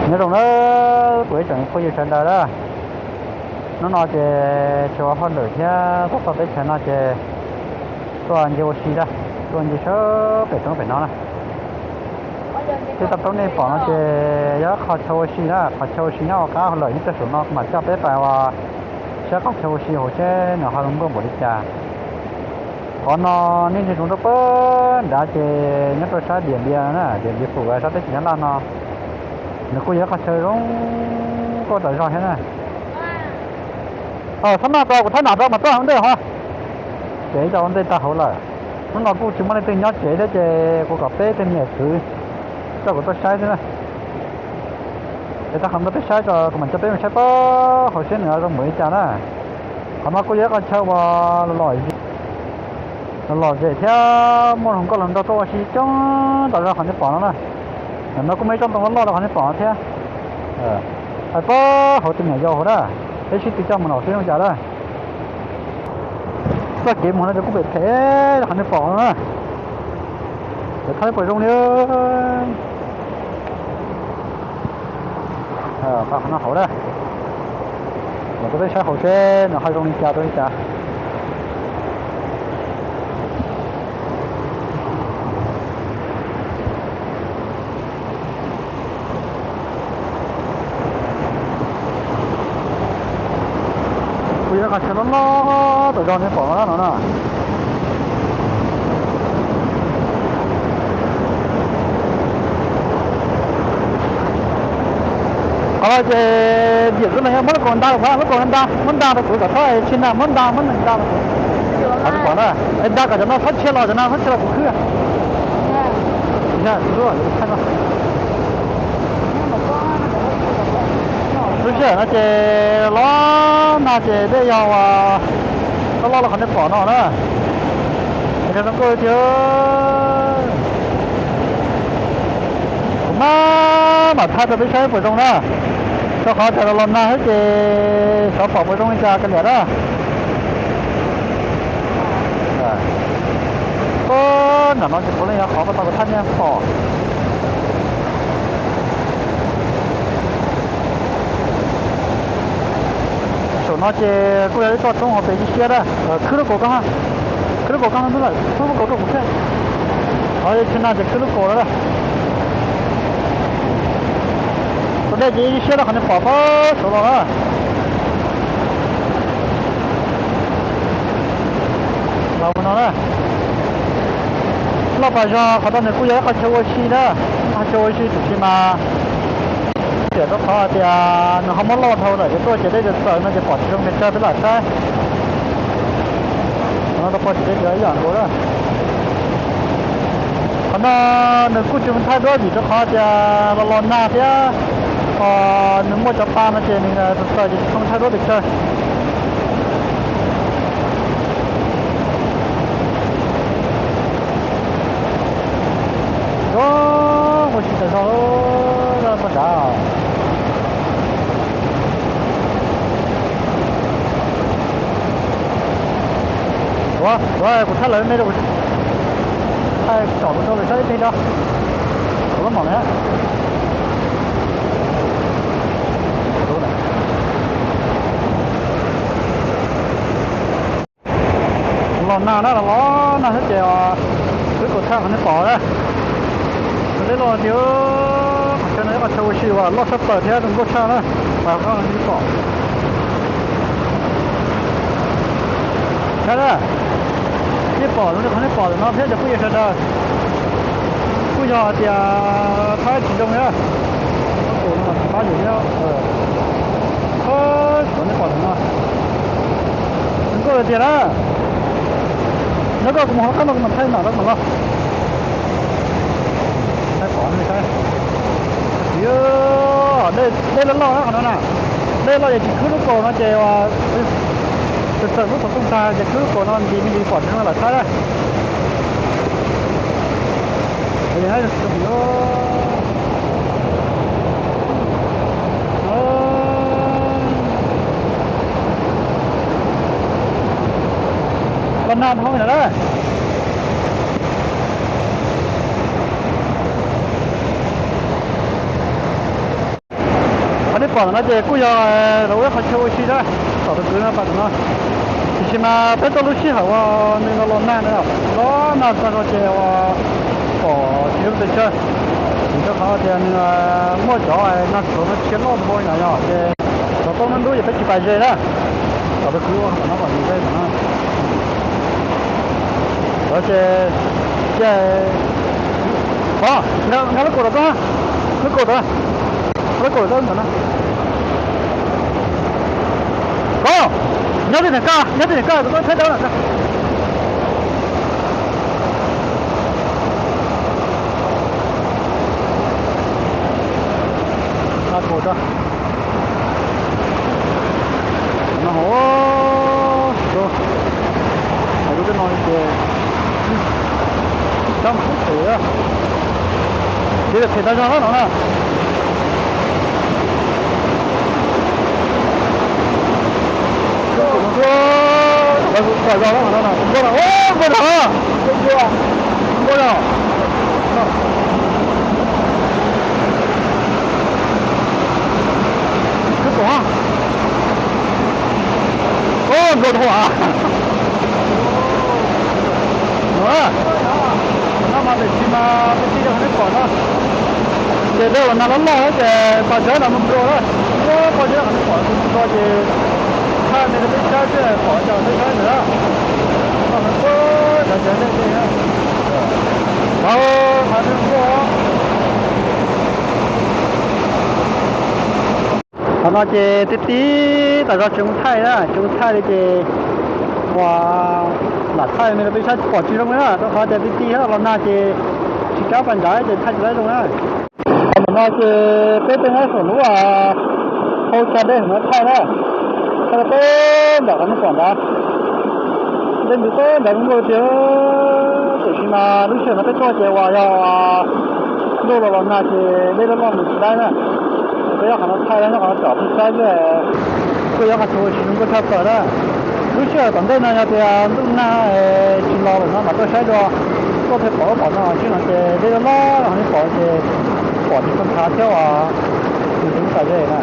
Nyob zoo na kuv ib tsoom phooj ywg sawv daws na, hnub no ces tsis ua hauj lwm thiab tuaj txog teb chaws no ces tuaj ncig ua si na, tuaj ncig sab pem roob pem no na. Tej toj roob nej pom no ces yog qhov chaw ua si na, qhov chaw ua si nyob ua qab hauv lawm, nyob rau saum no kuv mam coj peb pais ua saib qhov chaw ua si hauv seb nws ho zoo nkauj npaum li cas. Qhov no nej ntsia ntsoov rau pem nrad ces nyob rau sab Diam Npias na, Diam Npias Pum sab teb chaws Nyab Laj no, nws kuj yog ib qhov chaw zoo nkauj tas zog thiab na. Txhob noj tso, kuv thaij nam rau mas txoj hauv ntej hov. Ces ib co ua ntej tag hauv lawm. Hnub no kuj tsis muaj leej twg nyob tsev thiab ces kuv kom peb tej me nyuam kwv coj kuv tuaj saib xwb na. Es tag qhov no peb saib tso, kuv mam coj peb mus saib pem hauv seb nws zoo npaum li cas na. Qhov no kuj yog ib qhov chaw uas los lom zem thiab muaj hluas nkauj hluas nraug tuaj ua si coob tas zog qhov nej pom no na. Ntawm no kuj muaj ib tsob ntoo loj loj rau qhov nej pom no thiab. Hais pab hauv tus me nyuam yaus hauv na, peb sib tw coj mus no seb zoo cas na. Txoj kev mus no ces kuj phem phem rau qhov nej pom no na. Ces thaij pom zoo li, qhov no hauv na. Los rau peb saib hauv seb nws ho zoo li cas rau li cas. Kuj yog qhov chaw loj loj tas zog nej pom no na. Qhov no ces diam xwb los yog muab lub kaus nta los, lub kaus nta muab nta rau kuv kom txhob tshia na, muab nta muab nta rau kuv. Nta kom cov no txhob tshia los, cov no txhob tshia los kuv khwb. Lub sij hawm no ces los nag ces dej yog uas loj loj li qhov nej pom no na. Zoo nkauj tiag. Kuv mam mam thaij rau peb saib puas zoo na, rau qhov tias los los nag thiab ces xyov pom puas zoo li cas kiag li na. Nram no ces puav leej yog qhov uas tau kuv thaij nej pom. Saum no ces kuj yog ib toj roob hauv pes ib siab na. Khwb lub kaus ko, khwb lub kaus ko, khwb lub kaus rau kuv thiab. Qhov tshia na ces khwb lub kaus lawm na. Tus dej ces ib siab rau qhov nej pom pab saud los na. Los mus no na, loj tas zog, qhov no nws kuj yog ib qho chaw ua si na, qho chaw ua si tiam sis mas tiam rau qhov tias nws ho muab loj dhau lawm ces tuaj ces dej txawm txawm no ces pom tsis zoo pes tsawg peb lam saib. Qhov no tau pom tsis deb ib yam nkaus na. Qhov no nws kuj tsis mus thaij duab vim rau qhov tias los los nag thiab, nws muaj cov pa no ces nws txawm txawm ces tsis tshua mus thaij duab pes tsawg. Ua si tas zog, toj nrad. Ua, kuv thaij lawv me rau kuv, thaij tsom kuv rau lawv saib ib teg rau. Kuv lub mom na. Los nag na, los nag thiab ces khwb kaus tshaj qhov nej pom na. Dej loj tiag, qhov chaw no yog qhov chaw ua si uas loj tshaj plaws thiab zoo nkauj tshaj na. Pais qhov nej pom. Saib na, nej pom zoo li qhov nej pom ntawm no thiab cov phooj ywg sawv daws, kuj yog hais tias thaij tsis zoo na. Tus no mas tsis pab yus thiab. Qhov nej pom ntawm no zoo nkauj tiag na. Nyob koj kuv mus hauv qab no kuv mam thaij mam rau mam los. Thaij pom nej saib. Dej loj loj na qhov no na. Dej loj ces tsis khwb lub kaus no ces txawm txawm lub xov tooj tag ces khwb lub kaus no nti me ntsis pom tsis zoo lawm saib na. Los nag dhau lawm na. Pom no ces kuj yog lawv ua ib qho chaw ua si na, tom tus kwv no pom no. Tiam sis mas peb tuaj lub sij hawm uas nws los los nag na, los nag tag zog ces uas pom tsis zoo pes tsawg, vim rau qhov tias nws muaj cov nag txhuv no tshia loj dhau no yog ces txog toj ntub ntub ces peb tsis pais ze na. Tom tus kwv ua no pom nws ze no. Ces, ces, pom, nkag lub kaum tom, lub kaum tom, lub kaum tom ntawm no. Koj nyob twj ywm koj, nyob twj ywm koj, kuv tuaj thaij dawb no. Nkag kaum tom no, hauv lub tej no ces sab mus phem, ces phem tag zog no na. Tag zog no, npua no, npua no, npua no. Kub pom, o, npua dhau. No, no mas tam sim mas peb tij yog qhov nej pom no, ces dej los nag loj loj ces pas tsaib no mus nplua na. Ua pas tsaib qhov nej pom tus nplua ces thaij me rau peb saib thiaj pom cov peb saib ntawd. Koj no tuaj cov cov dej dej na, qhov nej nplua. Qhov no ces tij tij tas zog tsis zoo thaij na, tsis zoo thaij li ces uas lam thaij me rau peb saib pom tsis zoo li na, rau qhov tias tij tij thiab los nag ces tsis kav pais nrad ces thaij tsis tau zoo na. Qhov ntawm no ces peb tej nyob saum lub hauv tsa dej no thaij na, thaij rau peb ntawm qhov nej pom ntawd. Dej ntws peb ntawd zoo nkauj tiag, tiam sis mas lub sij hawm no peb tuaj ces uas yog ntuj los los nag ces dej loj loj mus tsis dai na. Peb nyob qhov no thaij, nyob qhov no tom peb saib, kuj yog qhov chaw uas tsis zoo nkauj tshaj plaws na. Lub sij hawm tom ntej no yog tias ntuj nag tsis los lawm no mam tuaj saib dua, tuaj thiaj pom lub pom no, tsis no ces dej loj loj no nej pom ces pom tsis tau nthav thiab uas nws tsis tas ze na.